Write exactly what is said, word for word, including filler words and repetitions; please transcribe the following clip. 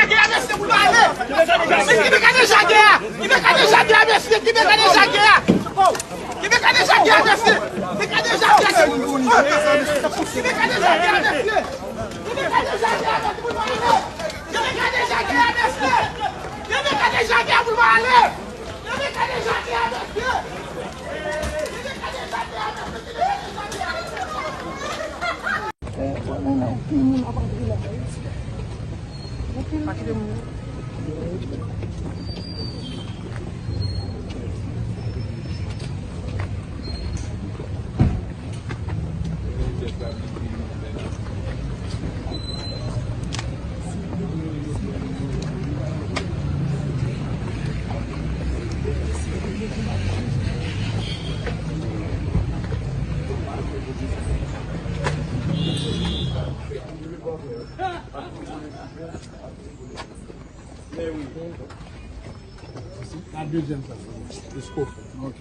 Gè a, mesye, pou l pa ale. Mesye, ki mekanik gè a? Ki mekanik gè a, mesye? Ki mekanik gè a? Ki mekanik gè a, mesye? Mekanik gè a, mesye. Ki mekanik gè a, mesye? Ki mekanik gè a, mesye, pou l pa ale. Ki mekanik gè a, mesye. Ki mekanik gè a, pou l pa ale. Ki mekanik gè a, mesye. A dezyèm sa. Esko. Ok.